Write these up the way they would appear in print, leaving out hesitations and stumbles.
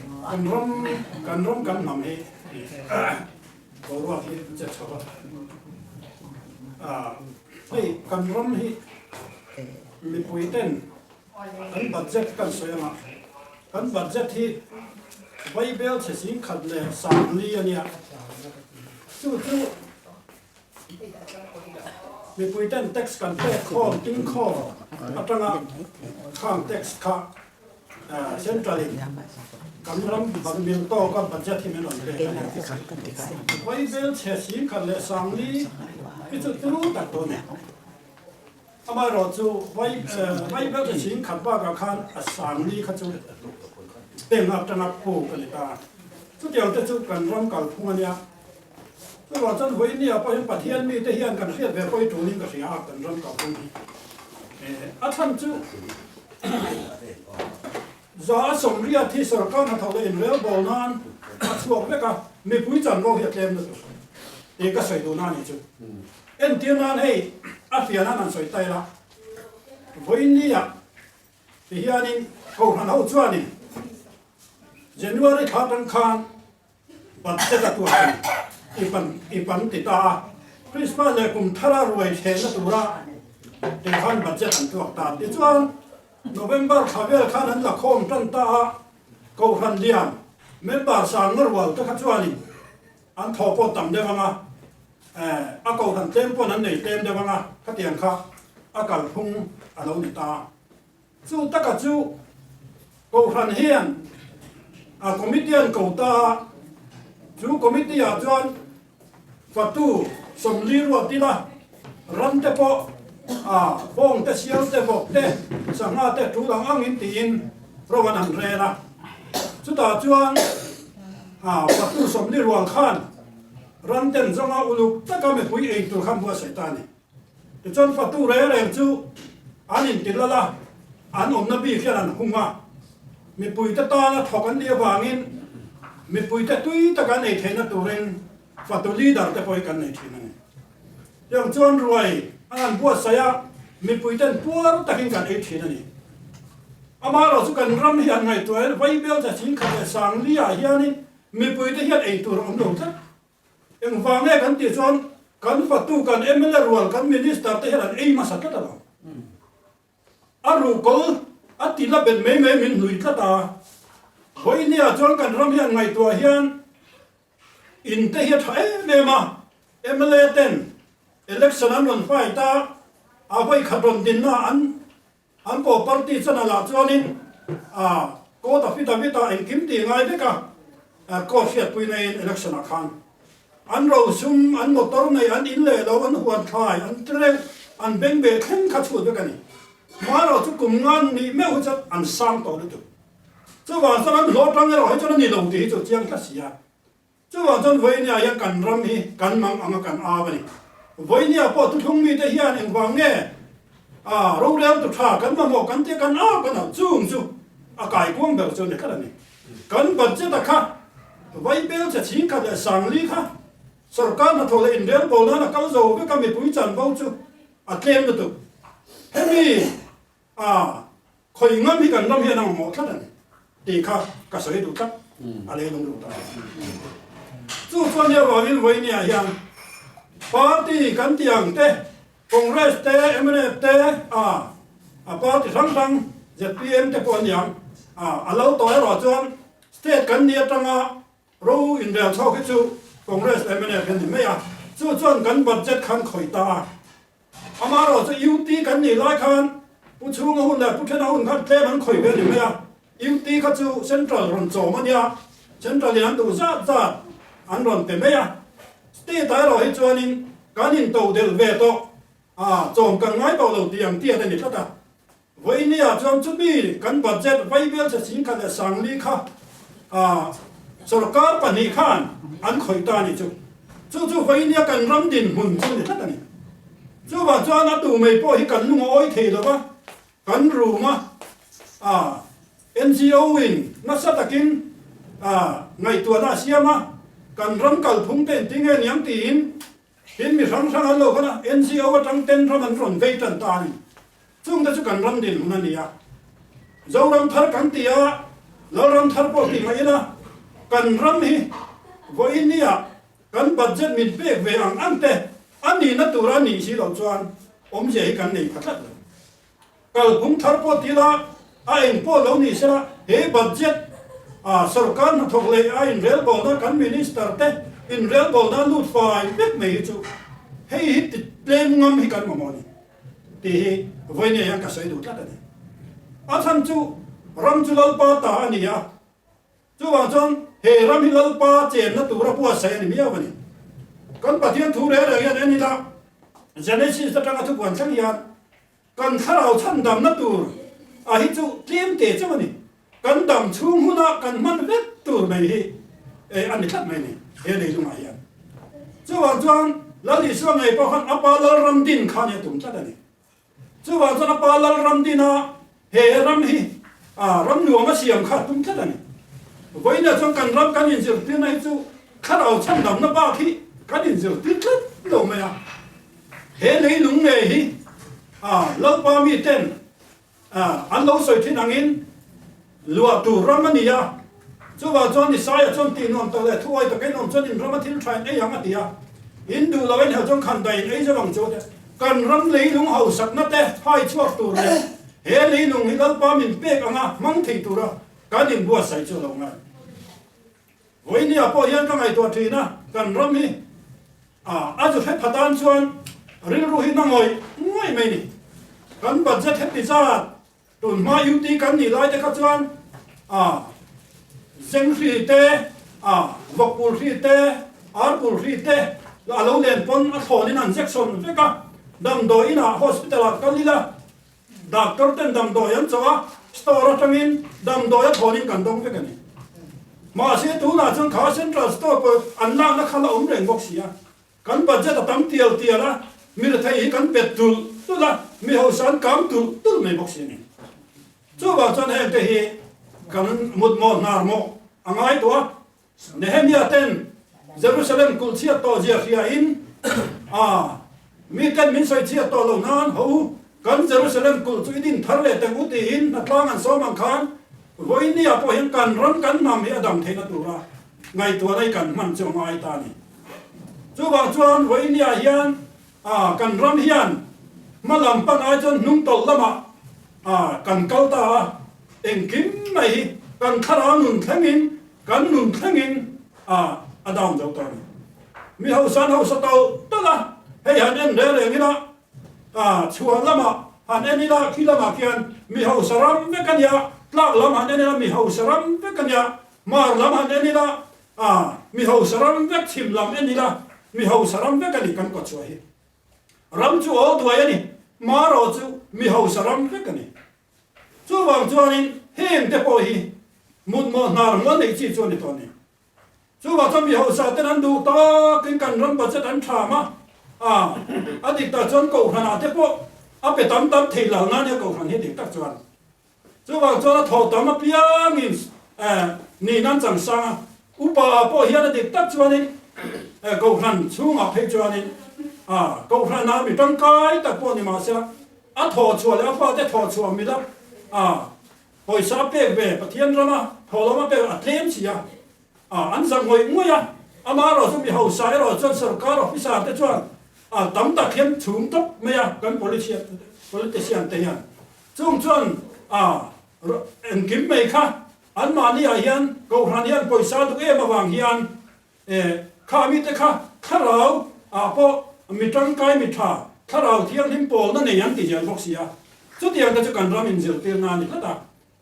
Kan ram kan ram kan hnam hi boruak hi an che chho a, hei kan ram hi mipui ten kan budget kan sawi anga kan budget hi vaibel chhe singkhat leh sangli a nia chu chu Mipui ten tax kan pek khawm ting khawm atanga khang tax kha central in kan ram ban mil tawk a budget hi min rawn pek a ni. Vaibel chhe singkhat leh sangli hi chu turu tak dawn e. Amaherawh chu vaibel chhe singkhat bakah khan a sangli kha chu bank atanga puk a ni ta. Chutiang te chu kan ram kalphung a nia. Chuvang chuan vawiin ah pawh hian Pathian mite hian kan hriat ve pawi tulin ka hria a, kan ram kalphung hi. A chhan chu 180 hi sorkar hnathawh leh inrel bawl nan a chhuak vek a, mipui chanvo hi a tlem lutuk tih ka sawi duhna a nih chu. Entir nan hei a hrian an han sawi ta ila, vawiin ni ah ti hianin Kohhran ho chuanin January thla atang khan Budget a tuah thei i pan i pan ti ta a, Christmas leh kum thara ruai thlehna tura tih khan budget an tuak ta. Tichuan November thla vel khan an la khawm tan ta a, Kohhran lian member sangna rual te kha chuanin an thaw pawh tam deuh ang a, a kohhran tlem pawn an nei tlem deuh ang a, khatiang kha a kalphung a lo ni ta. Chu taka chu Kohhran hian a committee an ko ta a, chu committee ah chuan fatu 40 ruat ila ram te pawh a bawng te sial te vawk te sangha te tul ang ang in tiin ro an han rel a. Chutah chuan a fatu 40 rual khan ram ten zawnga uluk taka mipui ei tur kha buatsaih ta a ni. Tichuan fatu reng reng chu an intilal a, an awmna bik hian an hung a. Mipuite tana thawk an nih avangin mipuite tui taka an ei theihna turin fatu leader te pawh hi kan nei thin a ni. Tiang chuan ruai an han buatsaih a, mipuiten puar takin kan ei thin a ni. Amaherawh chu kan ram hi han ngaihtuah hian Vaibel 104 leh 40 ah hianin mipuite hian ei tur a awm lo tlat. Engvang nge kan tih chuan kan fatu, kan mla rual, kan minister te hian an ei hmasa tlat a lo. A ruhkawl a ti la bet mai mai min hnui tlat a. Vawinia chuan kan ram hian ngaihtuah hian in te hi a tha em em a, mla ten election an rawn fight a, a vawikhat rawn dinna an An pawh party channel ah chuanin court affidavit ah engkim tih ngai vek a, court hriatpui neiin election ah khan an rosum, an motor nei, an in leh lo, an huan thlai, an tireuh, an beng beh thleng kha chhut vek a ni. Hmarawh chu kum ngan nih meuh hi chuan an sang tawh lutuk. Chuvang chuan an hlawh tang erawh hi chuan a ni lo tih hi chu chiang tlat si a. Chuvang chuan Vawinia hian kan ram hi kan mang anga kan au a ni. Vawinia pawh thuthlung mite hian engvang nge a rorel tu tha kan mamawh kan tia kan au kan au chung chu a kaikuang ber chu a ni tlat a ni. Kan budget a kha Vaibel chhe 104 leh 40 kha sorkar hnathawh leh inrelbawl nan a kal zo vek a mipui chanvo chu a tlem lutuk. Hemi A, khawi ngam hi kan ram hian a mamawh tlat a ni tih kha ka sawi duh tlat, a lei lung duh ta. Chu chuan nia vangin vawinia hian party kan tih ang te, Congress te, mnf te, a, a party hrang hrang zpm te pawh an ni ang, a, a lo tawh erawh chuan state kan nih atanga ro inrel chhawk hi chu Congress leh mnf hi an ni mai a, chu chuan kan budget khan khawih ta a. Amaherawh chu UT kan nih lai khan Pu Chhunga hun leh Pu Thena hun khan tlem an khawih ve a ni mai a. UT kha chu Central rawn chawm a nia, Central in an duh zat zat an rawn pe mai a. State ah erawh hi chuanin kan intodelh ve tawh a, chawm kan ngai tawh lo tih ang tiat a ni tlat a. Vawinia chuan chumi kan budget Vaibel chhe 104 leh 40 kha sorkar pahnih khan an khawih ta a ni chu. Chu chu Vawinia kan ram dinhmun chu a ni tlat a ni. Chuvang chuan a tu mai pawh hi kan lung a awi thei lo va, kan rum a, NGO in nasa takin ngaihtuahna a siam a, kan ram kalphung te engtin nge niang tiin Tin, mi hrang hrang an lo kal a, NGO atang ten ram an rawn vei tan ta a ni. Chungte chu kan ram dinhmun a ni a. Zoram thar kan ti a, Lalram thar pawh tih mai ila, kan ram hi vawiin-ah kan budget min pek ve ang ang te a nihna tura nih si loh chuan awmzia hi kan nei pha tlat lo. Kalphung thar pawh ti ila, a eng pawh lo ni sela, he budget a sorkar hnathawk leh a inrelbawlna kan minister te inrelbawlna lut fai vek mai hi chu hei hi ti tlem ngam hi kan mamawh a ni tih hi vawinia hian ka sawi duh tlat a ni. A chhan chu ram chu Lalpa ta a ni a, Chuvang chuan he ram hi Lalpa chenna tura buatsaih a ni miau a ni. Kan Pathian thu reng reng hian en ila, Genesis atanga thupuan thleng hian kan thlarau chhandamna tur a hi chu tlem te chauh a ni. Kan dam chhung huna kan hman vek tur mai hi a ni tlat mai a ni he leilungah hian. Chuvang chuan Lal Isua ngei pawh khan a pa Lalram din kha nia tum tlat a ni. Chuvang chuan a pa Lalram dina he ram hi ram nuam a siam kha a tum tlat a ni. Vawiinah chuan kan ram kan inzirtirna hi chu thlarau chhandamna bak hi kan inzirtir tlat lo mai a. He leilung ngei hi Lalpa miten An lo sawi thin angin luah tur ram a ni a, chuvang chuan Isaia chuan tih nuam tak leh thuawi takin awm chuan in rama thil tha in ei ang a ti a, in duh loh in hel chuan khan daih in ei zauh ang chu te, kan ram leilung hausakna te hai chhuak tur leh he leilung hi Lalpa min pek anga hmang thei tura kan inbuatsaih chu a lo ngai. Vawinia pawh hian ka ngaihtuah thin a, kan ram hi a zu hre pha tan chuan rilru hi na ngawih ngawih mai ni. Kan budget heti zat tun hma UT kan nih lai te kha chuan zeng hri te, vawkpul hri te, arpul hri te a lo len pawn a thlawnin an injection vek a, damdawi inah hospital ah kal ila Doctor ten damdawi an chawh a, store atangin damdawi a thawn in kan dawng vek a ni. Mahse tunah chuan kha central store pawh an lakna kha la awm reng bawk si a. Kan budget a tam tial tial a, mi rethei hi kan bet tulh tulh a, mi hausa an kang tulh tulh mai bawk si a ni. Chuvang chuan heng te hi kan mutmawh hnar mawh a ngai tawh a, Nehemia ten Jerusalem kulh chhiat tawh zia hria in, A, mi ten min sawi chhiat tawh lo nan ho u, kan Jerusalem kulh chu i din thar leh teng u tiin hnatlang an sawm ang khan vawinia pawh hian kan ram kan hnam hi a dam theihna tura ngaihtuahna hi kan hman chu a ngai ta a ni. Chuvang chuan vawinia hian a, kan ram hian hma lam pan ai chuan hnung tawlh lamah a, kan kal ta a, engkim mai hi kan thlarau nun thlengin Kan nun thlengin a a down zo tawh a ni. Mi hausa an hausa tawlh tawlh a, hei han en reng reng ila, a chhuah lamah han en ila khi lamah khian mi hausa ram vek a nia, tlak lam han en ila mi hausa ram vek a nia, mar lam han en ila a mi hausa ram vek, chhim lam en ila mi hausa ram vek a ni kan kawtchhuah hi. Ram chu awl duai a ni, marawh chu mi hausa ram vek a ni. Chuvang chuanin heng te pawh hi mutmawh hnar mual neih chi chu a ni tawh a ni. Chuvang chuan mi hausa ten an duh takin kan ram budget an tham a, a a dik tak chuan kohhranah te pawh a pe tam tam thei lo na nia kohhran hi dik tak chuan. Chuvang chuan a thawh tam apiangin nih nan chang sang a, upa ah pawh hian a dik tak chuanin kohhran chhungah phei chuanin kohhranah mi tangkai tak pawh ni mahsela, A thawh chhuah leh a fate thawh chhuah mila a pawisa a pek ve Pathian rama thawh lama pek a tlem si a, a an zak ngawih ngawih a, amah erawh chu mi hausa erawh chuan sarkar officer te chuan a tam tak hian chhum tawp mai a kan politician te hian chung chuan a engkim mai kha anmahni ah hian kohhran hian pawisa duh em avang hian E, kha mite kha thlarau ah pawh mi tangkai mi tha, thlarau thianghlim pawlna nei an ti zel bawk si a. Chutiang te chu kan ram inzirtirna a ni tlat a.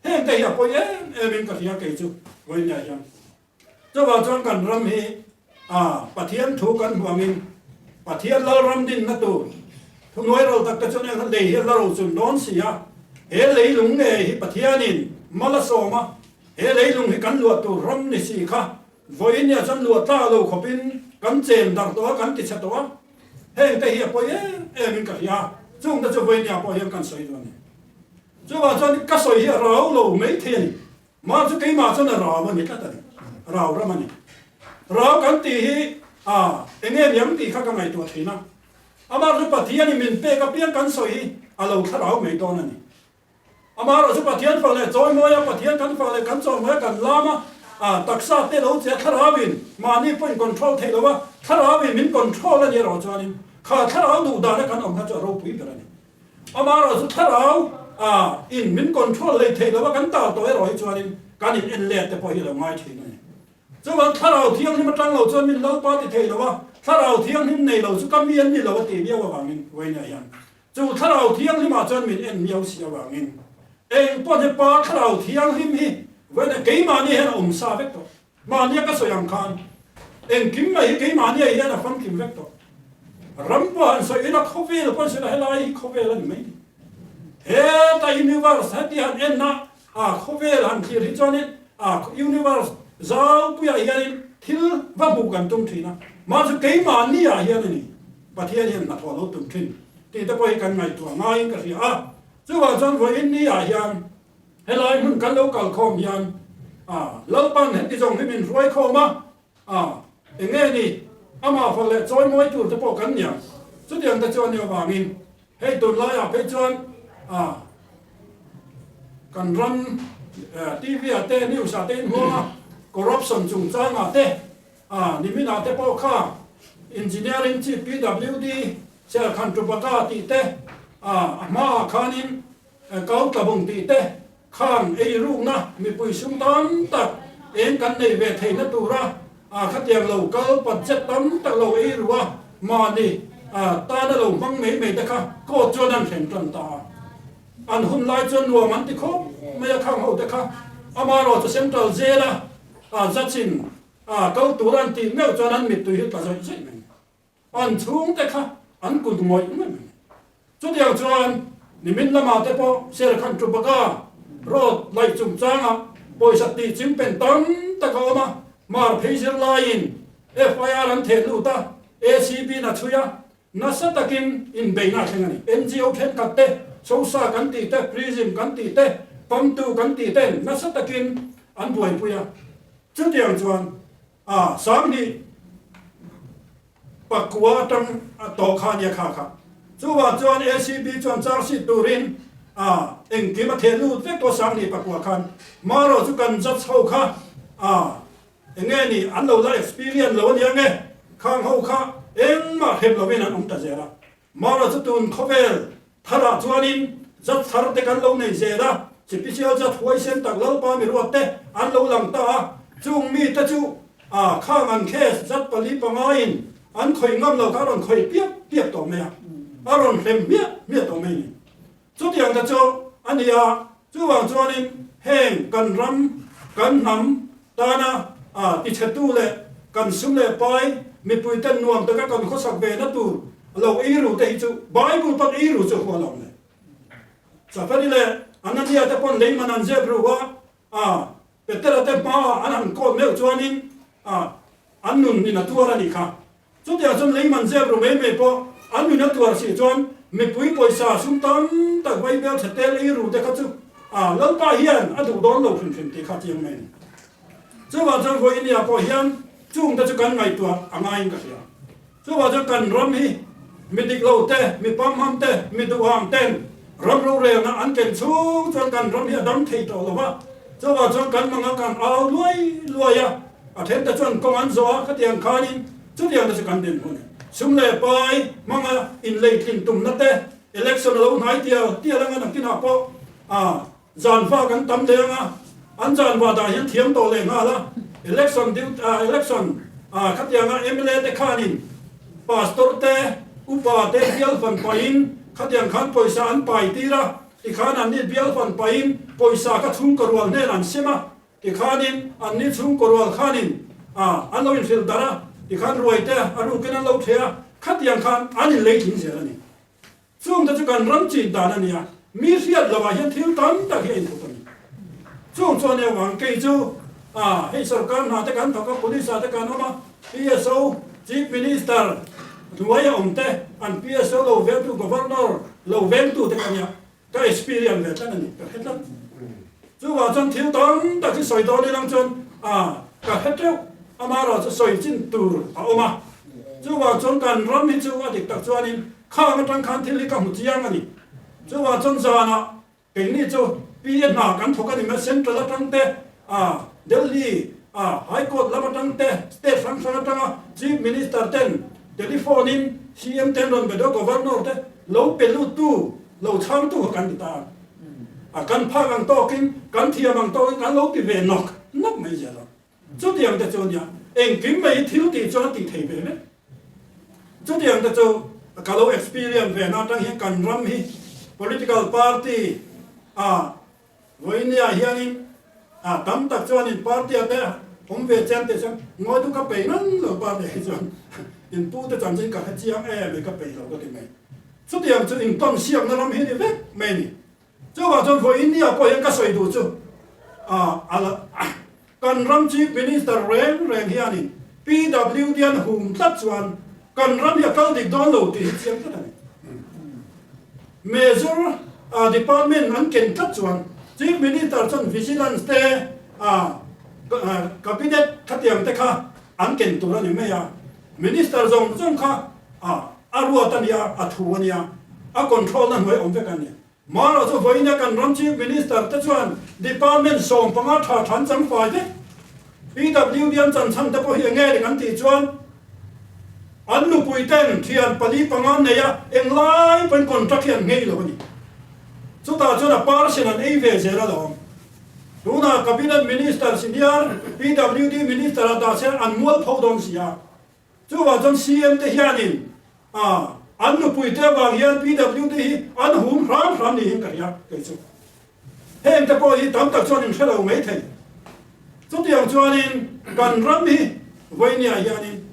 Heng te hi a pawi em em in ka hria kei chu vawinia hian. Chuvang chuan kan ram hi a Pathian thu kan hmu angin Pathian Lalram dinna tur thuhnuai ro tak te chuan eng lei hi a la rochun dawn si a. He leilung ngei hi Pathianin mal a sawm a, he leilung hi kan luah tur ram ni si kha Vawiin chuan luah tla lo khawpin kan chen darh tawh a, kan ti chhe tawh a, heng te hi a pawi em em in ka hria a, chung te chu vawiin pawh hian kan sawi duh a ni. Chuvang chuan ka sawi hi a rau lo mai thei a ni, mah chu keimah chuan a rau a ni tlat a ni, rau ram a ni. Rau kan tih hi a eng nge niang tih kha ka ngaihtuah thin a, amah chu Pathianin min pek apiang kan sawi hi a lo thlarau mai dawn a ni. Amaherawh chu Pathian fak leh chawimawi a, Pathian kan fak leh kan chawimawi a kan lam a, a taksa te lo che thlarauin mahni pawhin control theih lo a, thlarauin min control a nih erawh chuanin kha thlarau duh dana kan awm kha chu a ropui ber a ni. Amaherawh chu thlarau a in min control hlei theih lo a kan tal tawh erawh hi chuanin kan in en let te pawh hi a lo ngai thin a ni. Chuan Thlarau Thianghlim atang lo chuan min Lalpa ti thei lo a, Thlarau Thianghlim nei lo chu ka mi an ni lo a tih viau avangin Wayne-a hian chu Thlarau Thianghlimah chuan min en miau si avangin eng pawh hi Pa Thlarau Thianghlim hi Wayne-a keimahni hian a awm sa vek tawh. Mahnia ka sawi ang khan engkim mai hi keimahnia hian a famkim vek tawh. Ram pawh han sawi ila khawvel pawh an sawi ila helai hi khawvel a ni mai ni. Heta universe heti han enna A khawvel han thlir hi chuanin a universe zaupuiah hianin thil va hmuh kan tum thin a, mahse keimahni ah hian a ni Pathian hian hnathawh lo tum thin tih te pawh hi kan ngaihtuah ngaiin ka hria a. Chuvang chuan vawiin ni ah hian helai hmun kan lo kal khawm hian a Lalpan heti zawng hi min hruai khawm a, a enge ni amah fak leh chawimawi tur te pawh kan nia chutiang te chuan ni avangin Hei tunlaiah phei chuan kan ram TV ah te news ah te in hmuang a, corruption chungchangah te niminah te pawh kha engineering chief PWD Serkhan Tupaka tih te a hmaah khanin Kau Tlabung tih te Khang ei rukna mipui sum tam tak eng kan nei ve theihna tura khatiang lo kal budget tam tak lo ei ru a, mahni tana lo hmang mai mai te kha court chuan an hrem tan ta a. An hun lai chuan nuam an ti khawp mai a khang ho te kha. Amaherawhchu chu Central Jail a judge in kal tur an tih meuh chuan an mittui hi tla zawih zawih mai. An chhungte kha an kut ngawih ngawih mai. Chutiang chuan nimin lamah te pawh Serkhan Tupaka road laih chungchangah pawisa tih chingpen tam tak a awm a, mar phei zir laiin FIR an theh lut a, ACB in a chhui a, nasa takin inbeihna a thleng a ni. NGO thenkhat te, Sosa kan tih te, Prism kan tih te, Pamtu kan tih ten nasa takin an buaipui a. Chutiang chuan A, 20 pakua atang a tawh kha ania kha kha. Chuvang chuan ACB chuan charge sheet turin a engkim a theh lut vek tawh 29 khan. Marawh chu kan judge ho kha a enge ni an lo la experience lo ania nge khang ho kha engmah hrem lovin an awm ta zel a. Mara chu tun khawvel tharah chuanin zat thar te kan lo nei zel a, sipisial zat huaisen tak Lalpa miruat te an lo lang ta a, chung mi te chu a khang an case zat pali pangaiin an khawih ngam lo kha a rawn khawih piap piap tawh mai a, a rawn hlem hmiah hmiah tawh mai a ni. Chutiang te chu a ni a, chuvang chuanin heng kan ram, kan hnam tana tichhetu leh kan sum leh pai mipuiten nuam taka kan khawsak ve na tur lo ei ru te hi chu Bible pawn ei ru chu hual awm le. Safari leh Anania te pawn lei man an zep ru a, Petera te hmaah an han kawl meuh chuanin an nun in a tuar a nih kha. Chutiang chuan lei man zep ru mai mai pawh an nun a tuar si chuan mipui pawisa sum tam tak vaibel tha tel ei ru te kha chu a Lalpa hian a duh dawn lo hrim hrim tih kha chiang mai a ni. Chuvang chuan vawinia pawh hian chung te chu kan ngaihtuah a ngaiin ka hria. Chuvang chuan kan ram hi mi dik lo te, mi pamham te, mi duham ten ram rorelna an ken chhung chuan kan ram hi a dam thei tawh lo va. Chuvang chuan kan manga kan au luai luai a, a then te chuan kawng an zawh a, khatiang khanin chutiang te chu kan din hun. Sum leh pai hmanga inleitlin tumna te, election a lo hnai tial tial anga nakinah pawh a Zanva kan tam leh anga, an zanva dah hian thiam tawh leh nghal a, election duty ah election ah khatianga mla te khanin pastor te upa te bial fan pahin khatiang khan pawisa an pai tir a, tikhan anni bial fan pahin pawisa kha chhungkaw rual hnen an sem a, tikhanin anni chhungkaw rual khanin ah an lo inhrilh darh a, tikhan ruai te a rukin an lo theh a, khatiang khan an inlei tling zel a ni. Chungte chu kan ram chin dan a ni a, mi hriat lovah hian thil tam tak hi a inthup a ni. Chung chuan eng vang kei chu a hei sorkar hna te kan thawk a, police ah te kan awm a, PSO, Chief Minister hnuaia awm te, an PSO lo vengtu Governor lo vengtu te ka nia, ka experience ve tlat a ni, ka hre tlat. Chuvang chuan thil tam tak hi sawi dawn ilang chuan a ka hre teuh, amaherawhchu sawi chin tur a awm a. Chuvang chuan kan ram hi chu a dik tak chuanin khang atang khan thil hi ka hmu chiang a ni. Chuvang chuan zanah keini chu PA hna kan thawk a ni mai Central atang te ah Delhi ah High Court lam atang te State hrang hrang atanga Chief Minister ten telephone in CM ten rawn be deuh Governor te lo pe lut tu lo chhang tu kha kan ti ta a kan phak ang tawkin kan thiam ang tawkin kan lo ti ve nawk nawk mai zel a. Chutiang te chu nia, engkim mai thil tih chuan tih thei ve vek. Chutiang te chu ka lo experience ve na atang hian kan ram hi political party a vawinia hianin a tam tak chuanin party a te awm ve chiang tih chuan ngawi chu ka peih ngang lo party hi chuan in pu te chanchin ka hre chiang em mai ka peih lo ka ti mai. Chutiang chu intawn siakna ram hi ni vek mai ni. Chuvang chuan vawiin pawh hian ka sawi duh chu kan ram Chief Minister reng reng hianin PWD an hum tlat chuan kan ram hi a kal dik dawn lo tih hi chiang tlat a ni. Major department an ken tlat chuan Chief Minister chuan Vigilance te Cabinet khatiang te kha an ken tur a ni mai a. Minister zawng zawng kha a ruat a nia, a thu a nia, a control na hnuai awm vek a ni. Mahrawh chu vawiina kan ram Chief Minister te chuan Department 15 tha than chang fai vek. PWD an chan chhan te pawh hi enge ni kan tih chuan an nupui ten thian pali panga nei a englai pawhin contract hi an nghei lo a ni. Chutah chuan a parcel an ei ve zel alawm. Tunah Cabinet Minister senior PWD Minister ah dah se an mual pho dawn si a. Chuvang chuan CM te hianin an nupui te avang hian PWD hi an hum hram hram niin ka hria kei chu. Heng te pawh hi tam tak chuan in hre lo mai thei. Chutiang chuanin kan ram hi vawinia hianin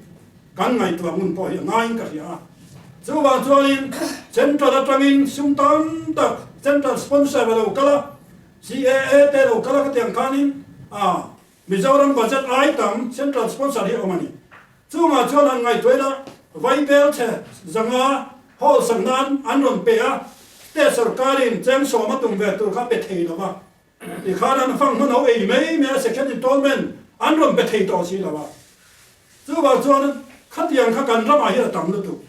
kan ngaihtuah ngun pawh hi a ngaiin ka hria a. Chuvang chuanin Central atangin sum tam tak Central sponsor a lo kal a, CAA te lo kal a ka tiang khanin a Mizoram budget ai tam central sponsor hi a awm a ni. Chungah chuan han ngaihtuah ila Vaibel chhe zanga hall sak nan an rawn pe a, state sorkarin cheng sawm a tum ve tur kha pe thei lo va, tikhan an fang hmun ho ei mai mai a second installment an rawn pe thei tawh si lo va. Chuvang chuan khatiang kha kan ramah hian a tam lutuk.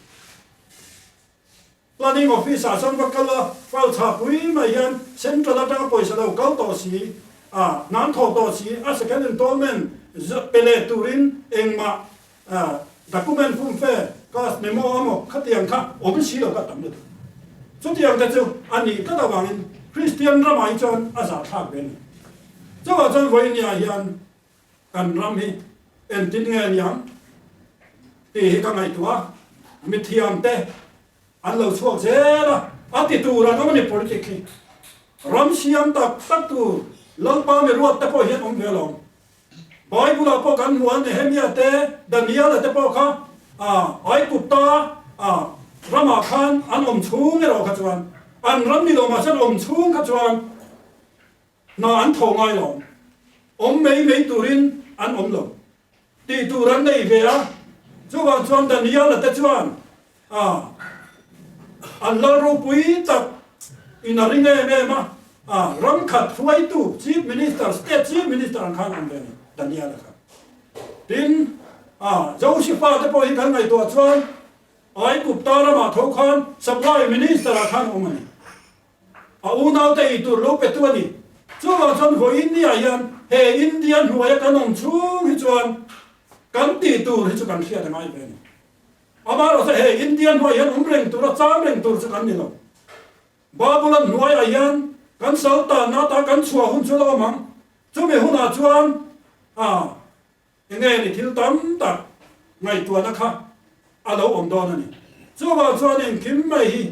Planning Office ah chuan va kal a, file chhah pui mai hian Central atanga pawisa lo kal tawh si a, hnan thawh tawh si a second installment pe leh turin engmah document fumfe, cash memo emaw khatiang kha awm si lo kha a tam lutuk. Chutiang te chu a nih tlat avangin Kristian ramah hi chuan a zahthlak ve a ni. Chuvang chuan vawinia hian Kan ram hi entin nge niang tih hi ka ngaihtuah a, mithiam te an lo chhuak zel a, a ti tur an awm a ni politic hi. Ram siam tak tak tur Lalpa mi ruat te pawh hian awm ve alawm. Bible ah pawh kan hmu a Nehemia te Daniela te pawh kha Aigupta ramah khan an awm chhung erawh kha chuan an ram ni lo mahse an awm chhung kha chuan Hna an thaw ngai lo. Awm mai mai turin an awm lo. Tih tur an nei ve a. Chuvang chuan Daniela te chuan a an lal ropui tak in a ring em em a, a ram khat hruaitu Chief Minister, State Chief Minister ang khan awm ve a ni Daniela kha. Tin, a Josepha te pawh hi kan ngaihtuah chuan Aigupta ramah tho khan Supply Minister ah khan awm a ni. A unaute ei tur lo petu a ni. Chuvang chuan vawiin niah hian he India hnuaia kan awm chhung hi chuan kan tih tur hi chu kan hriat a ngai ve a ni. Amaherawhchu he India hnuai hian awm reng tur a chang reng tur chu kan ni lo. Babylon hnuaiah hian kan sal tanna ata kan chhuah hun chu la awm ang. Chumi hunah chuan a Enge ni thil tam tak ngaihtuahna kha a lo awm dawn a ni. Chuvang chuan engkim mai hi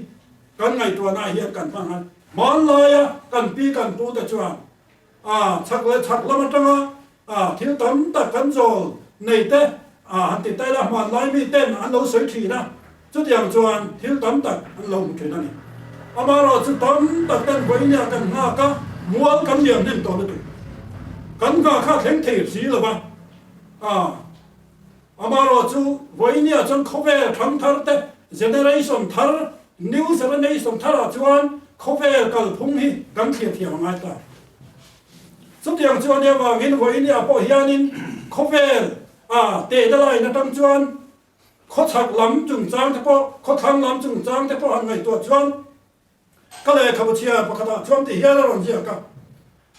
kan ngaihtuahnaah hian kan hman han. Hmanlaia kan pi kan pu te chuan a chhak leh chhak lam atanga a thil tam tak kan zawl nei te a han ti ta ila hmanlai mi ten an lo sawi thin a, chutiang chuan thil tam tak an lo hmu thin a ni. Amaherawhchu tam tak ten vawinia kan nghak a, mual kan liam hnem tawh lutuk. Kan nghah kha a thleng thei si lo va, a amaherawhchu vawinia chuan khawvel thang thar te, generation thar, new generation tharah chuan khawvel kalphung hi kan thlir thiam a ngai ta. Chutiang chuan nia vangin vawinia pawh hianin khawvel a tehna line atang chuan Khawchhak lam chungchang te pawh, khawthlang lam chungchang te pawh han ngaihtuah chuan ka lehkhabu chhiar pakhatah chuan ti hial a rawn ziak a.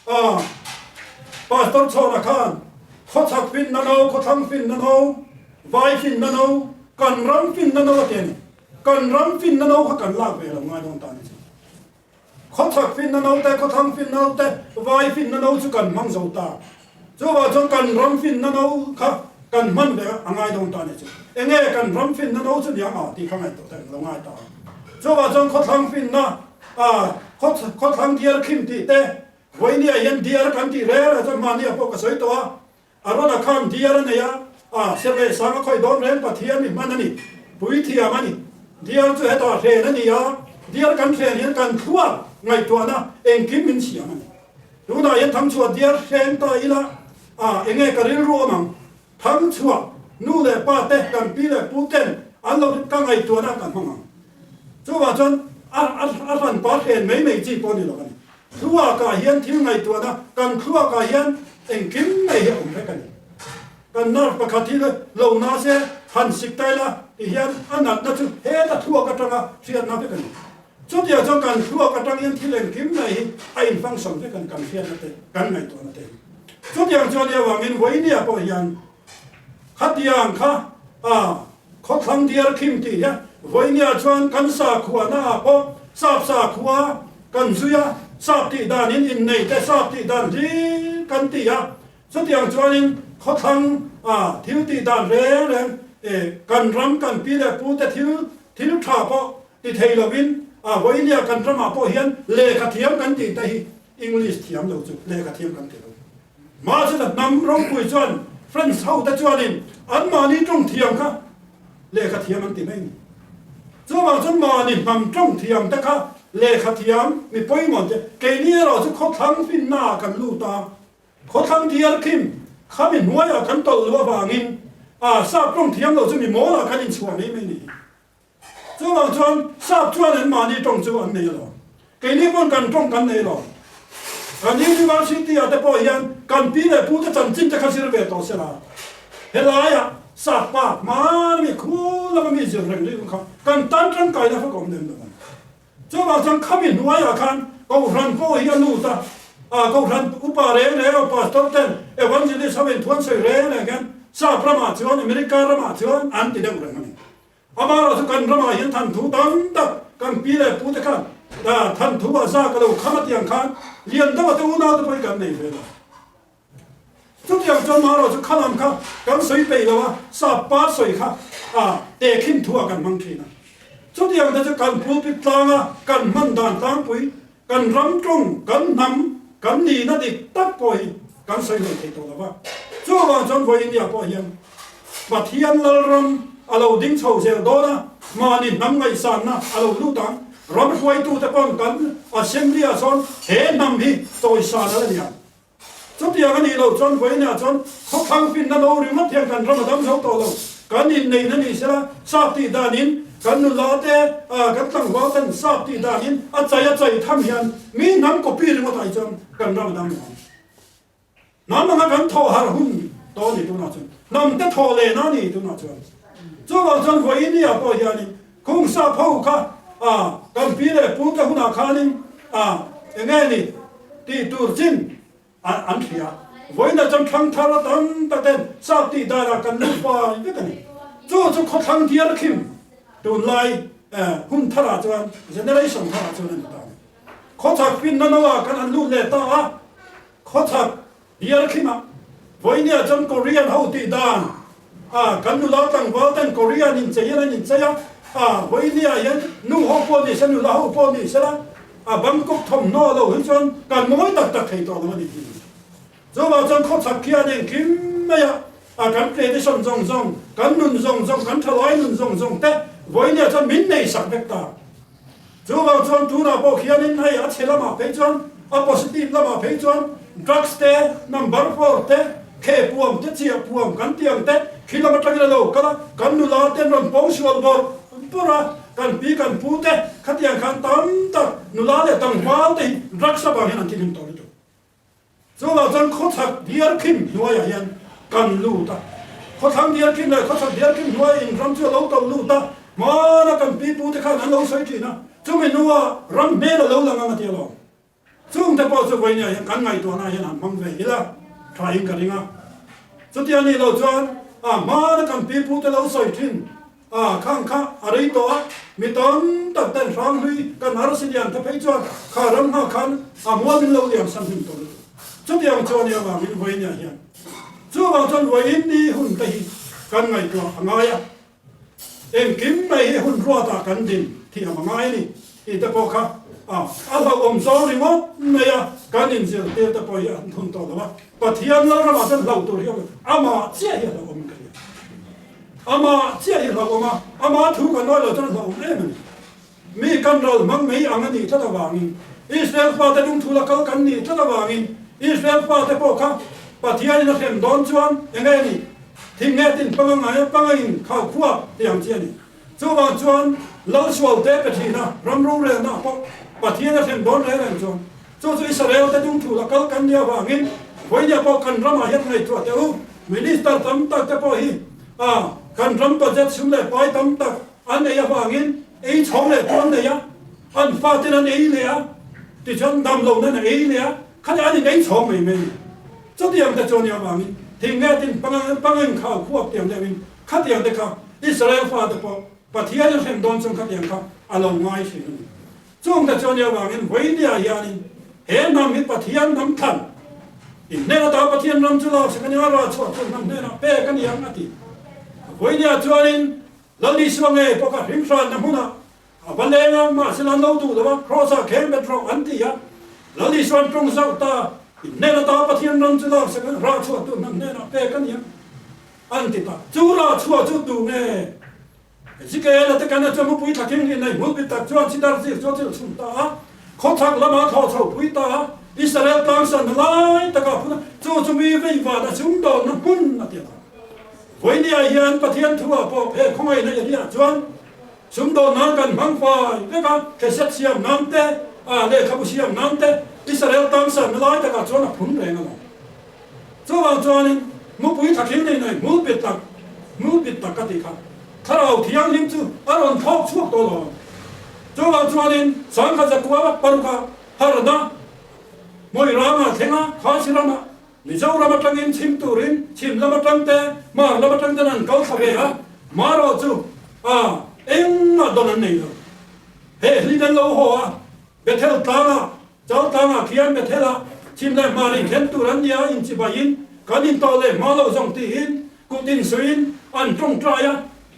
A Pastor Chhawna khan khawchhak finna no, khawthlang finna no, vai finna no, kan ram finna no a ti a ni. Kan ram finna no kha kan lak ve lo ngai dawn ta a ni chu. Khawchhak finna no te, khawthlang finna no te, vai finna no chu kan hmang zo ta. Chuvah chuan kan ram finna no kha kan hman ve a ngai dawn ta a ni chu. Enge kan ram finna no chu niang a tih kha ngaihtuah ta englo ngai ta. Chuvah chuan khawthlang finna a khawthlang diar khim tih te, Vawinia hian diar kan tih reng reng chuan hmahnia pawh ka sawi tawh a, Arona khan diar a nei a, a serleh sang a khawih dawn reng Pathian mi hman a ni, puithiam a ni. Diar chu hetah hren a ni a, diar kan hren hian kan thluak ngaihtuahna engkim min siam a ni. Tunah hian thangchhuah diar hren ta ila, a enge ka rilru awm ang? Thangchhuah nu leh pa te, kan pi leh pu ten an lo ka ngaihtuahna kan hmang ang. Chuvah chuan a a hranpa hren mai mai chi pawh a ni lo a ni. Thluakah hian thil ngaihtuahna, kan thluakah hian engkim mai hi a awm vek a ni. Kan nerve pakhat hi lo na se han sik ta ila ti hian a natna chu heta thluak atanga hriatna vek a ni. Chutiang chuan kan thluak atang hian thil engkim mai hi a in function vek a ni, kan hriatna te, kan ngaihtuahna te hi. Chutiang chuan i avangin Vawinia pawh hian Khatiang kha a khawthlang diar khim tih hian vawinia chuan kan sakhuana ah pawh sap sakhua kan zui a, sap tih danin innei te sap tih dan hlir kan ti a, chutiang chuanin khawthlang a thil tih dan reng reng kan ram kan pi leh pu te thil thil tha pawh ti thei lovin a vawinia kan ramah pawh hian lehkha thiam kan tih te hi English thiam lo chu lehkha thiam kan ti lo. Mahse la hnam ropui chuan French ho te chuanin anmahni tawng thiam kha lehkha thiam an ti mai a ni. Chuvang chuan mahni hnam tawng thiam te kha lehkha thiam mi pawimawh te keini erawh chu khawthlang finna ah kan lut a, khawthlang diar khim khami hnuaiah kan tawlh luh avangin a sap tawng thiam lo chu mi mawl ah kan inchhuah mai mai a ni. Chuvang chuan sap chuan an mahni tawng chu an nei lo. Keini pawn kan tawng kan nei lo. Kan university ah te pawh hian kan pi leh pu te chanchin te kha zir ve tawh se la. Helaiah sap pa hmana mi khu lama mi zir reng reng kha kan tan tangkaina fak awm lem lo ang. Chuvang chuan khami hnuaiah khan Kohhran pawh hi a lut a, ah Kohhran upa reng reng a pastor ten evangelist ho in thuan sawi reng reng hian sap ramah chuan America ramah chuan an ti deuh reng a ni. Amaherawh chu kan ramah hian thanthu tam tak kan pi leh pu te khan thanthu ah zak a lo kham a tiang khan lian deuh a te unau te pawh hi kan nei ve lo. Chutiang chuan amaherawh chu khalam kha kan sawi peih lo a, sap pa sawi kha a tehkhin thu ah kan hmang thin a. Chutiang te chu kan pulpit tlang a kan hman dan tlangpui, kan ram tawng, kan hnam, kan nihna dik tak pawh hi kan sawi hlei thei tawh lo va. Chuvang chuan vawiin pawh hian Pathian Lalram a lo ding chho zel dawn a, mahni hnam ngaihsanna a lo lut ang. Ram hruaitute pawn kan Assembly-ah chuan he hnam hi chawisan a la ni ang. Chutiang a nih loh chuan vawiinah chuan khawthlang finna no ringawt hian kan ram a dam zo tawh lo. Kan inneihna ni sela sap tih danin kan nula te, kan tlangval ten sap tih danin a chai a chai tham hian mi hnam copy ringawt ai chuan kan ram a dam lo ang. Hnam anga kan thawh harh hun tawh a ni tunah chuan. Hnam te thawh lehna a ni tunah chuan. Chuvang chuan vawiin ah pawh hianin khung sap ho kha a kan pi leh pu te hunah khanin a enge ni tih tur chin an hria. Vawiinah chuan thlang thar a tam tak ten sap tih danah kan lut fai vek a ni. Chu chu khawthlang diar khim tunlai hun tharah chuan generation tharah chuan a ni ta a ni. Khawchhak finna no ah kan han lut leh ta a, khawchhak bialkhim ah vawinia chuan Korean ho tih dan ah kan nula tlangval ten Korean in chei in an inchei a, ah vawinia hian nu ho pawh ni se nula ho pawh ni sela a Bangkok thawmhnaw lo hi chuan kan mawi tak tak thei tawh lo a ni tih. Chuvang chuan khawchhak khian engkim mai a a kan tradition zawng zawng, kan nun zawng zawng, kan thalai nun zawng zawng te vawinia chuan min nei sak vek ta. Chuvang chuan tunah pawh khianin hei a chhe lamah phei chuan, a positive lamah phei chuan drugs te, number four te, khe puam te, chiah puam kan tih ang te khi lam atangin a lo kal a, kan nula te an rawn pawng sual bawrh bawrh a, kan pi kan pu te khatiang khan tam tak nula leh tlangval te hi drugs avang hian an tihlim tawh lutuk. Chuvang chuan khawchhak diarkhim hnuaiah hian kan lut a, khawthlang diarkhim leh khawchhak diarkhim hnuaiah in ram chu a lo to lut a, hmana kan pi pute khan an lo sawi thin a, chumi hnua ram hmel a lo lang ang a ti alawm. Chungte pawh chu vawinia hian kan ngaihtuahna hian han hmang ve ila tha in ka ring a. Chutia nih loh chuan a hmana kan pipute lo sawi thin a khang kha a rei tawh a, mi tam tak ten hrang hlui kan arsi lian te phei chuan kha ram nghak khan a mual min lo liam san hlim tawh lutuk. Chutiang chuan i avangin vawinia hian chuvang chuan vawiin ni hun te hi kan ngaihtuah a ngai a. Engkim mai hi hun ruatah kan din thiam a ngai a ni tih te pawh kha a hlauhawm zawng ringawt mai a, kan inzirtir te pawh hi an thun tawh lo a, Pathian lo ramah chuan hlauh tur hi a awm lo, amah chiah hi a hlauhawm in ka hria. Amah chiah hi hlauhawm a, amah thu kan awih loh chuan a hlauhawm em a ni. Mi kan ral hmang mai ang a nih tlat avangin, Israel fate lungthul a kal kan nih tlat avangin, Israel fate pawh kha Pathianin a hrem dawn chuan eng nge ni? Thing nge tin panga ngai a panga in khau khuap tih ang chi a ni. Chuvang chuan Lal sualte pe thina ram rorelna ah pawh Pathian a hrem dawn reng reng chuan chu chu Israel te lungthul a kal kan nih avangin vawinia pawh kan ramah hian ngaihtuah teh u. Minister tam tak te pawh hi a kan ram budget sum leh pai tam tak An ei avangin ei chhawng leh chu an nei a, an faten an ei leh a, tichuan dam lohna an ei leh a, khati an in ei chhawng mai mai a ni. Chutiang te chu a nih avangin thing nge tin pangin kha khuap tiang deuhin khatiang te kha Israel fate pawh Pathian a hrem dawn chung khatiang kha a lo ngai thin a ni. Chung te chu a nih avangin Vawinia hianin he hnam hi Pathian hnam thlan in hnen ata Pathian ram chu lak sak a nia, rah chhuah chu hnam hnenah pek a ni ang a ti. Vawinia chuanin Lal Isua ngei pawh kha hrimhranna hmunah a va leng a, mahse an lo duh lo a, Kraws-ah kheng bet rawh an ti a. Lal Isua'n tawng zauh ta, In hnen ata Pathian ram chu lak sak a, rah chhuah tu hnam hnenah pek a ni a, an ti ta. Chu rah chhuah chu tu nge? Ezekiel-a te kana chu mupui thla thinghlim nei hmul bit tak chuan sidar zir chu a thil chhun ta a, khawchhak lamah a thlawh chho pui ta a, Israel tlangsanna lai takah a phun a, chu chu mi veivan a sumdawnna hmun a ti a. Vawinia hian Pathian thu-ah pawh he khawngaihna area chuan sumdawn nan kan hmang fai vek a, cassette siam nan te, a lehkhabu siam nan te, Israel tangsanna lai takah chuan a phun reng a lo. Chuvang chuanin mupui thlathil nei nei hmul bit tak, hmul bit tak ka tih kha Thlarau Thianghlim chu a rawn thlawk chhuak tawh lo ang. Chuvang chuanin sangkhat zakua parukah harhna Mawiranga thlenga Khasi ramah Mizoram atangin chhim turin chhim lam atang te, hmar lam atang ten an kal thla ve a, marawh chu a engmah dawn an nei lo. He hlin an lo haw a, Bethel tlangah, Chau tlangah khian Bethel-ah chhim leh hmar inkhen tur an nia inchibaiin kan intawh leh hma lo zawng tiin kut insuiin an tawngtai a,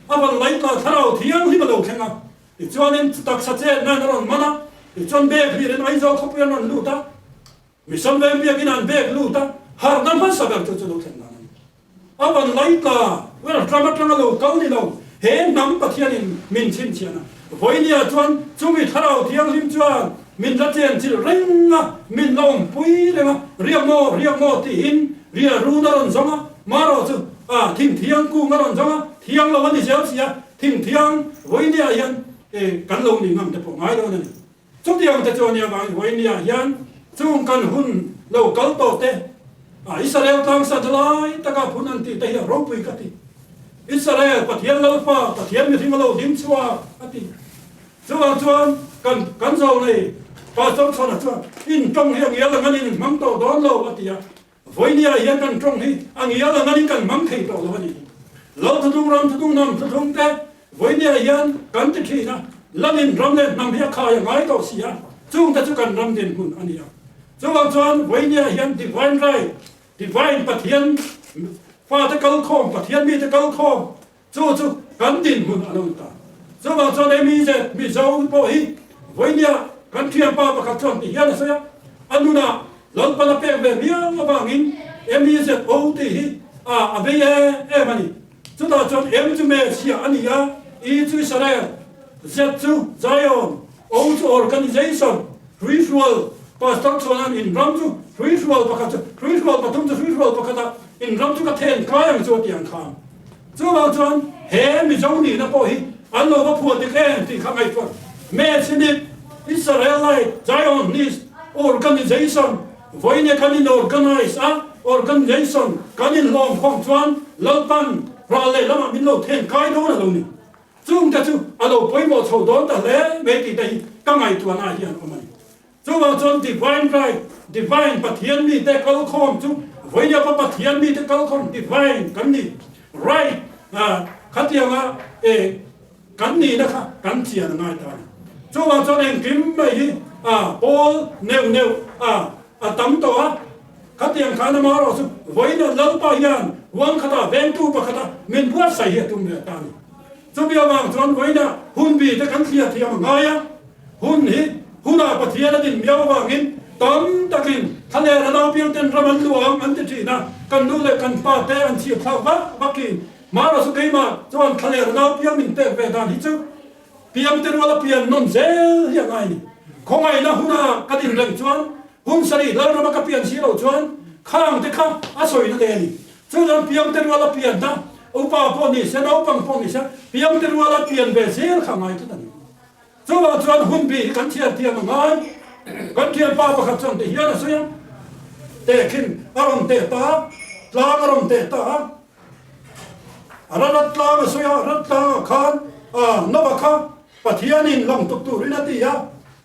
a van laitla thlarau thianghlim a lo thleng a, tichuanin taksa chetnain a rawn man a, tichuan bag hlirin Aizawl khawpui an rawn lut a. Mission veng biakin an bag lut a, harhna hmasa ber chu chu lo thlen dan a ni. A van lai tla, well, ram atanga lo kal ni lo, he hnam Pathianin min chhinchhian a. Vawinia chuan chumi thlarau thianghlim chuan min la chenchilh reng a, min la awmpui reng a, riak maw, riak maw tiin ria run a rawn zawng a, marawh chu a thing thiang kung a rawn zawng a, thiang lo a ni zel si a, thing thiang vawinia hian kan lo ni ngam te pawh ngai dawn a ni. Chutiang te chuan nia vang Vawinia hian chung kan hun lo kal tawh te a Israel tlangsa dalai taka phun an tih te hi a ropui ka ti. Israel Pathian Lalpa, Pathian mihring a lo ding chhuak a ti. Chuvang chuan kan kan zawlnei Pastor Chhawna chuan in tawng hi a ngial ang anin in hmang tawh dawn lo a ti a. Vawinia hian kan tawng hi a ngial ang anin kan hmang thei tawh lo a ni. Lo thutung ram thutung hnam thutung te Vawinia hian kan ti thin a, Lalin ram leh hnam hi a khai a ngai tawh si a, chungte chu kan ram dinhmun a ni a. Chuvang chuan Vawinia hian Divine Right, Divine Pathian fate kalkhawm, Pathian mite kalkhawm, Chu chu kan dinhmun a lo ni ta. Chuvang chuan MEZ Mizo pawh hi vawinia kan thianpa pakhat chuan ti hian a sawi a, a nunah Lalpan a pek ve miau avangin MEZO tih hi a a vei em em a ni. Chutah chuan M chu Messiah a ni a, E chu Israel, Z chu Zion, O chu Organization, Hruihrual, Pastor chuan in ram chu hruihrual pakhat chu hruihrual pathum chu hruihrual pakhatah in ram chu ka then kai ang chu a ti ang khan. Chuvang chuan he Mizo nihna pawh hi an lo va phuah dik em tih kha ngaihtuah Messianic Israelite Zionist Organization vawiin kan in organize a, organization kan inhlawm khawm chuan Lalpan ral leh lamah min lo then kai dawn a lo ni. Chungte chu a lo pawimawh chho dawn ta hle mai tih te hi ka ngaihtuahna ah hian awm a ni. Chuvang chuan Divine Right, Divine Pathian mite kalkhawm chu vawinia pa Pathian mite kalkhawm Divine kan ni. Right khatianga e kan nihna kha kan chian a ngai ta a ni. Chuvang chuan engkim mai hi pawl neuh neuh a tam tawh a, khatiang khan amaherawh chu vawiina Lalpa hian huang khatah vengtu pakhata min buatsaih hi a tum ve ta a ni. Chumi avang chuan vawiina hunbi te kan thliah thiam a ngai a, Hun hi hunah Pathian a din miau avangin tam takin thlaler a naupiang ten ram an luang an ti thin a, kan nu leh kan pa te an chhir thlak vak vakin Mara chu keimah chuan thlaler a naupiang min pek ve dan hi chu piang te ruala pian nawn zel hi a ngai ni. Khawngaihna huna ka din reng chuan hun sarih Lalrama ka pian si loh chuan khang te kha a sawina te a ni. Chu chuan piang te ruala pian na upa pawh ni se naupang pawh ni se piang te ruala pian ve zel kha a ngai tlat a ni. Chuvang chuan hunbi hi kan thian thiam a ngai. Kan thianpa pakhat chuan ti hian a sawi a, Tehkhin a rawn teh ta a, tlang a rawn teh ta a, a rat tlang a sawi a, rat tlangah khan Nova kha Pathianin lawng tuk turin a ti a,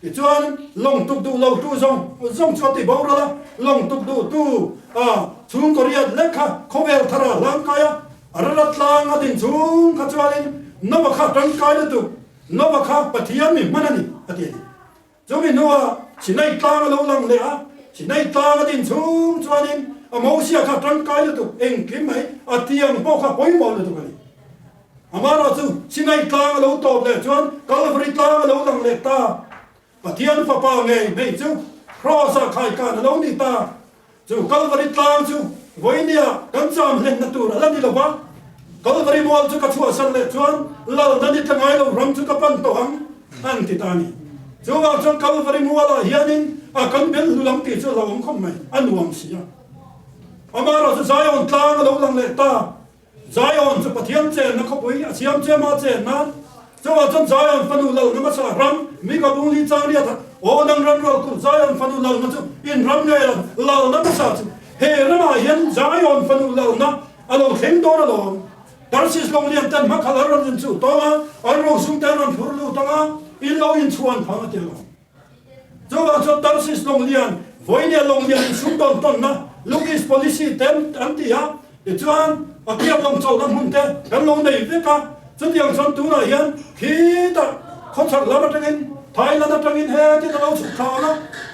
tichuan lawng tuk duh lo tu zawng zawng chu a ti boral a, lawng tuk duh tu chhungkaw riat lek kha khawvel thar ah hlangkai a, a rat tlang a din chhung kha chuanin Nova kha tangkai lutuk Nova kha Pathian mi hman a ni, a ti a ni. Chumi hnuah Sinai tlang a lo lang leh a, Sinai tlang a din chhung chuanin a Mosia kha tangkai lutuk engkim mai a tiang pawh kha pawimawh lutuk a ni. Amaherawh chu Sinai tlang a lo tawp leh chuan Kalvari tlang a lo lang leh ta. Pathian Fapa ngei hmei chu Kraws-ah khaikan a lo ni ta. Chu Kalvari tlang chu vawinia kan cham hlenna tur a la ni lo va, Kalvari mual chu ka chhuahsan leh chuan lalna ni tla ngai lo ram chu ka pan tawh ang, an ti ta a ni. Chuvang chuan Kalvari mualah hianin a kan bel hlu lam tih chu a lo awm khawp mai, a nuam si a. Amaherawh chu Zion tlang a lo lang leh ta. Zion chu Pathian chenna khawpui a siam chiam a chen nan chuvah chuan Zion fanu lalna hmasa ram Mika bung li chang riat a aw nang ram rual tur Zion fanu lalna chu in ram ngei lo lalna hmasa chu he ramah hian Zion fanu lalna a lo thleng dawn alawm Tarsis lawng lian ten hmakhal an rawn inchuh tawng a an rosung te an rawn phur lut ang a in lo inchhuan phang a ti alawm. Chuvang chuan Tarsis lawng lian, vawinia lawng lian in sum dawn tawnna, Look East Policy te an ti a, tichuan a kiap lawng chawlhna hmun te kan lo nei vek a, chutiang chuan tunah hian khitah khawchhak lam atangin Thailand atangin hetin a lo chhuk thla ang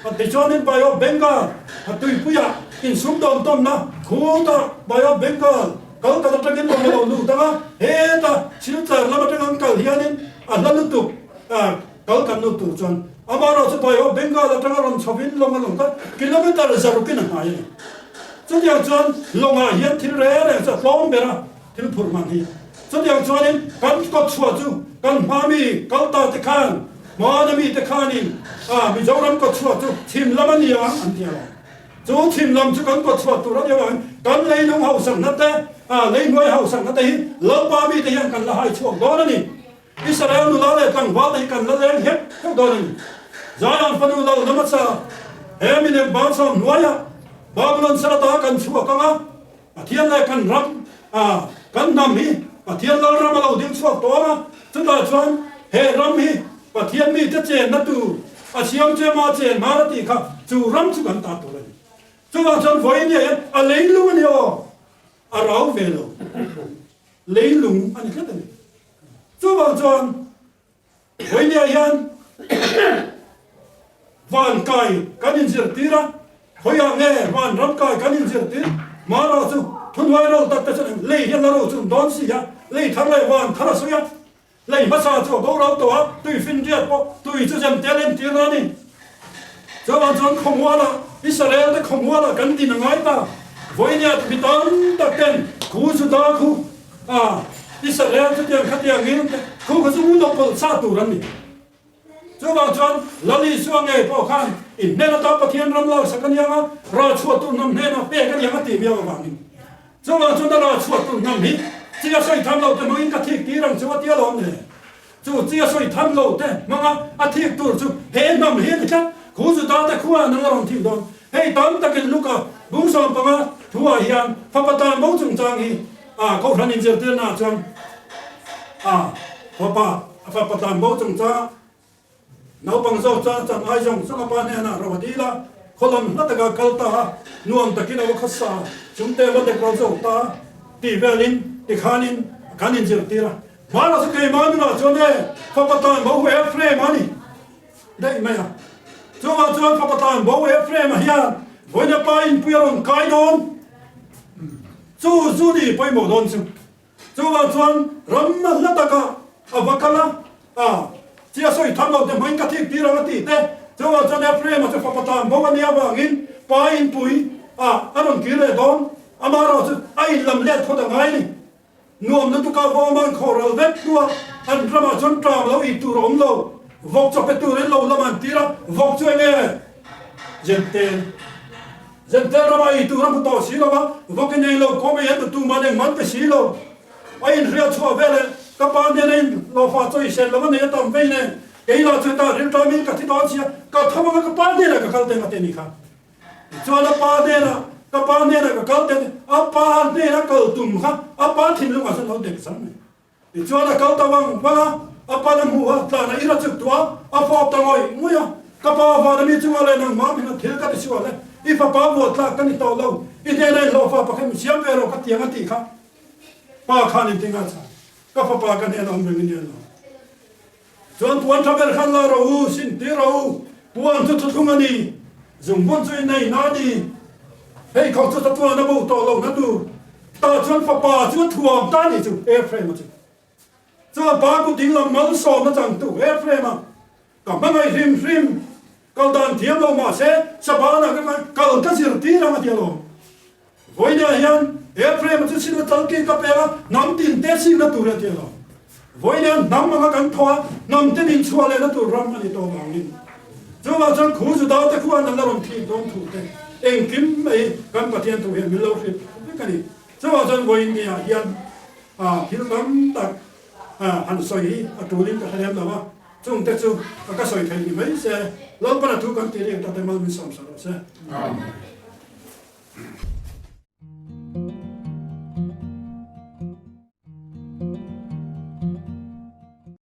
a, tichuanin Bay of Bengal a tuipuiah in sum dawn tawnna khutah Bay of Bengal Kolkata atangin lawng a lo lut ang a, heta Silchar lam atanga an kal hianin a hla lutuk a. Kal kan lut tur chuan amaherawh chu Bay of Bengal atanga rawn chhovin lawng a lawng ta kilometre zarukin a hnai a ni. Chutiang chuan lawngah hian thil reng reng chu a tlawm ber a, thil phurh man hi. Chutiang chuanin kan kawt chhuah chu kan hma mi kal ta te khan, hmana mi te khanin a Mizoram kawt chhuah chu chhim lam a ni ang an ti alawm. Chu chhim lam chu kan kawt chhuah tur a ni avangin kan leilung hausakna te, leihnuai hausakna te hi Lalpa mite hian kan la hai chhuak dawn a ni. Israel nula leh tlangval te hi kan la leng hek hek dawn a ni. Zion fanu lal hmasa he milem Balsam hnuaiah Babylon sal ata kan chhuak ang a, Pathian leh kan ram, kan hnam hi Pathian lal ram a lo ding chhuak tawh ang a, chutah chuan he ram hi Pathian mite chenna tur a siam che ma chen hmar a tih kha chu ram chu kan ta tur a ni. Chuvang chuan vawiin hian a leilung a ni aw, a rau ve lo. Leilung a ni tlat a ni. Chuvang chuan vawinia hian van kai kan inzirtir a, khawiah nge van ram kai kan inzirtir? Mara chu thuhnuai ro tak te chuan lei hian a ro chun dawn si a, lei thar leh van thar a sawi a, lei hmasa chu a boral tawh a, tui finriat pawh tui chu zem tel entir a ni. Chuvang chuan khawmualah Israel te khawmualah kan din a ngai ta. Vawinia mi tam tak ten khu Juda khu a Israel chutiang khatiang in te khu kha chu mu lo pawlh sa tur an ni. Chuvang chuan Lal Isua ngei pawh khan in hnen ata Pathian ram lak sak a niang a, rah chhuah tur hnam hnenah pek a niang a tih miau avangin. Chuvang chuan a rah chhuah tur hnam hi chi a sawi tham lo te hmangin ka thik tir ang chu a ti alawm le. Chu chi a sawi tham lo te hmanga a thik tur chu he hnam hi a ni tlat. Khu Juda te khuaah nang a rawn thik dawn. Hei tam takin Luka bung 15 thuah hian fapa tan bo chungchang hi a Kohhran inzirtirnaah chuan a fapa fapa tan bo chungchanga. Naupang zawk chuan chan ai zawng zawng a pa hnenah ro a dil a, khaw lam hla taka kal ta a, nuam takin a va khawsa a, chungte va dek ro zawk ta a tih velin tikhanin kan inzirtir a. Hmana chu keimah nunah chuan e, fapa tan bo Ephraim a ni daih mai a. Chuvang chuan fapa tan bo Ephraim a hian vawiina pa inpui a rawn kai dawn. Chu chu ni pawimawh dawn chu. Chuvang chuan ram hla taka a va kal a, a chi a sawi tham lo te hmangin ka thik tir ang a tih te. Chuvang chuan Ephraim-a chu fapa tan bo a nia avangin pa inpui a a rawn kir leh dawn. Amaherawhchu a inlam let phawt a ngai a ni. Nuam lutuk a vawm an khawh ral vek hnuah an ramah chuan ṭam lo ei tur a awm lo. Vawk chaw pe turin lo lam an tir a, vawk chu enge? Zentel. Zentel ramah ei tur a hmu tawh si lo va, vawk in ei lo, kawm ei an duh man engmah an pe si lo. A inhriat chhuah veleh ka pa hnena in lawfa chaw i sen lo a nei a tam vei nen, kei lah chu hetah rilṭamin ka thi dawn sia, ka tho anga ka pa hnenah ka kal teng a ti a nih kha. Tichuan a pa hnenah, Ka pa hnenah ka kal teh, a pa hnena kal tum kha a pa thinlungah chuan lo dek zan mai. Tichuan a kal ta vang vang a, a pan a hmuh a, tlan a ira chuk tuah a, a fawp ta ngawih ngawih a, Ka pa vana mi chungah leh nangmah min a thil ka ti sual e, i fapa vuah tlak ka ni tawh lo, i hnena i hlawhfa pakhat min siam ve rawh ka tiang a tih kha pa khan in tinga chhan, ka fapa ka hnena awm reng i nia lo. Chuan puan tha ber khan la rawh u, sin tir rawh u, puan chu thuthlung a ni, zungbun chu i nei na a ni, hei khawk chu chatuan a bo tawh lo na tur, tah chuan fapa chu a thuam ta a ni chu Ephraim-a chu. Chuan pa kut ding lam malsawmna changtu Ephraim-a ka hmangaih hrim hrim, kal dan thiam lo mahse Sabana ka kal ka zirtir ang a ti alawm. Vawiinah hian Ephraim chu sina chalki ka pek a, hnam tin te sikna tur a ti lo. Vawiinah hnam anga kan thaw a, hnam te min chhuah lehna tur ram a ni tawh vangin. Chuvang chuan khu Juda te khuan an la rawn thik dawn thu te engkim mai kan Pathian thu hian min lo hrilh vek a ni. Chuvang chuan vawiin niah hian thil tam tak han sawi hi a tulin ka hre lem lo a, chungte chu ka sawi thei ni mai se, Lalpana thu kan tih rik tate mal min sawmsak rawh se. Amen.